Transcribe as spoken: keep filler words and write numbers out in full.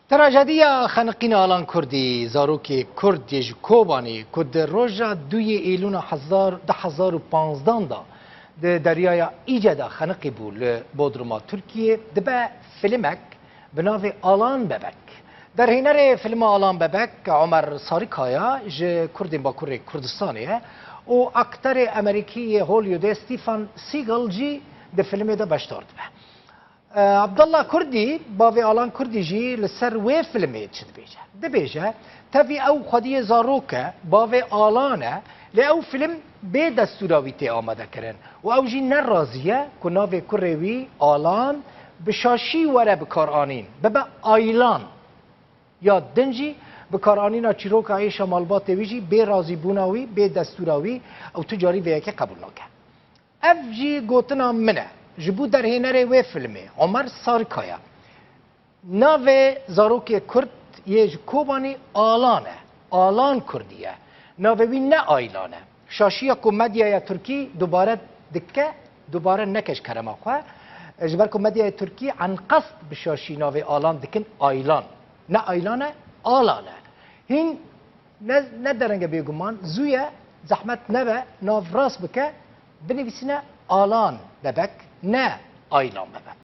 Trajediya xeniqîna Alan Kurdî, zarokê Kurd yê ji Kobanê ku di roja duyê Êlûna hezar, du hezar û panzdan de di Deryaya Îce de xeniqî bû li Bodruma Tirkiyê, dibe filimek bi navê Alan Bebek. Derhênerê filma Alan Bebek, Omer Sarikaya ji Kurdên Bakurê Kurdistanê ye û akterê Amerîkî yê Hollywoodê Stephen Seagal jî di filmê de beşdar dibe. E, Abdullah Kurdî, bavê Alan Kurdî jî li ser wê filmê çi dibêje? Dibêje, tevî ew xwediyê zarok e, bavê Alan e, lê ew film bê destûra wî tê amadekirin û ew jî ne razî ye ku navê kurê wî Alan bi şaşî were bikaranîn, bibe Aylan. Ya din jî bikaranîna çîroka êşa malbatê wî jî bê razîbûna wî, bê destûra wî, ew tu carî vê yekê qebûl nake. Ev jî gotina min e, ji bo derhênerê wê filmê, Omer Sarikaya. Navê zarokê Kurd yê ji Kobanê Alan e. Alan Kurdî ye. Navê wî ne Aylan e. Şaşiya ku medyaya Tirkî dubare dike, dubare neke ji kerema xwe. Ji ber ku medyaya Tirkî enqest bi şaşî navê Alan dikin Aylan. Ne Aylan e, Alan e. Hîn ne, ne dereng e bêguman, zû ye, zehmet nebe, nav rast bike, binivîsîne Alan Bebek, ne Aylan Bebek.